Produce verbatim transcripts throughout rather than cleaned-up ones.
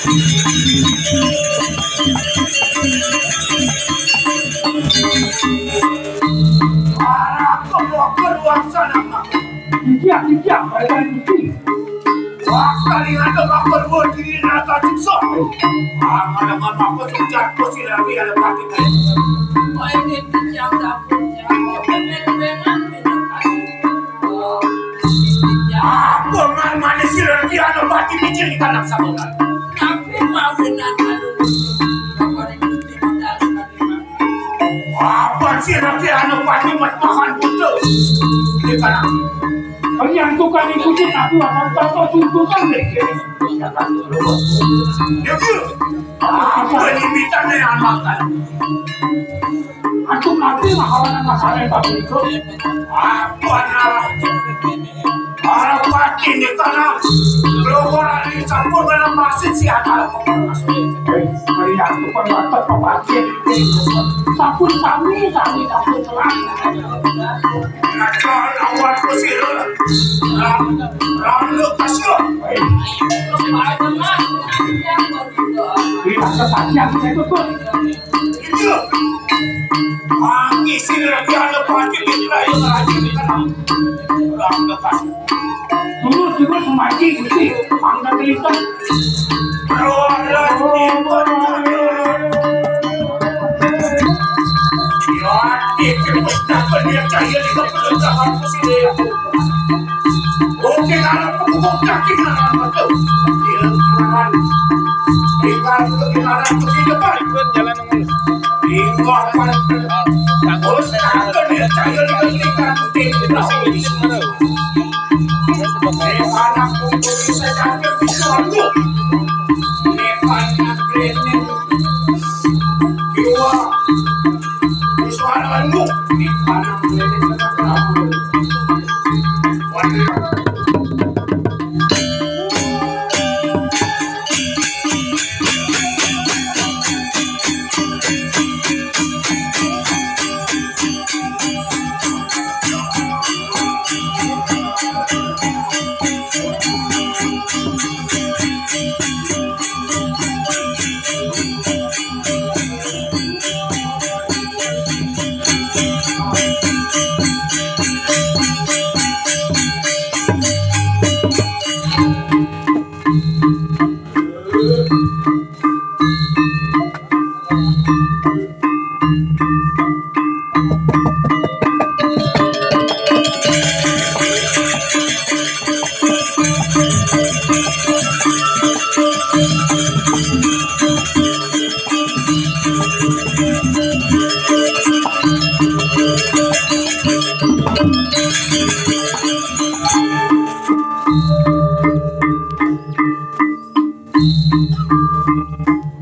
Para pemokor wangsa nama. Dijak, dijak, mereka dicuci. Wah, kali ada makor berdiri nata jiksa. Aman-aman makor sejak ko sila wi ada pakai. Apa man mana sila wi ada pakai biji di kandang sabokan. Tapi mawinan kalau apa yang putih modal. Apa sih lagi anu pati mat makan butuh? Ini kan yang tukang ikuti aku akan tato tuntutan deh. Ya kan? Ya, Bu. Apa ini mitanya yang makan? Aku nanti mahalan masalah yang tak berikut. Apa nah? Para pati ini karena belum orang ini campur dalam masjid si akal. Hei, mari aku pembantu pembantu. Sampun sami, sami, sampun telah. Nakal awak kusir. Ram, ram lu kasih. Hei. Ini rasa saja kita itu pun. Iya. Angin sih lagi ada pasti di kerajaan kerajaan di sana. Ram lu kasih. Dulu, dulu semaji, Gusti, pangkat lipat. Keluarlah, lipat. Ya, itu pecah beliau cahaya di kepala aku sini. Oke, kalau pupuk kaki kanan betul. Tinggal ke kanan, ke depan. Jalan. Tinggal pada. Terus, kalau dia cahaya di kepala aku sini.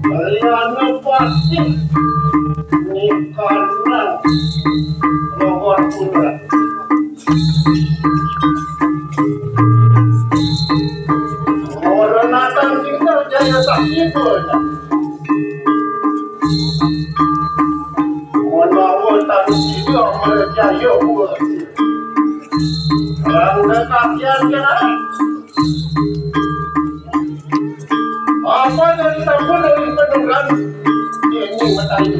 Kalian pasti ini karena nomor pura. Orang datang tinggal jaya sakit pun. Menawa tanu sida mrejaya kuwati. Rangga kasihan kena. Apa dari sampun dari penunggang ini matayu.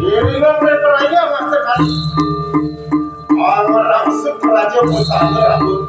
Iringan mereka raya maksud kali. Orang raksasa raja pusat rambut.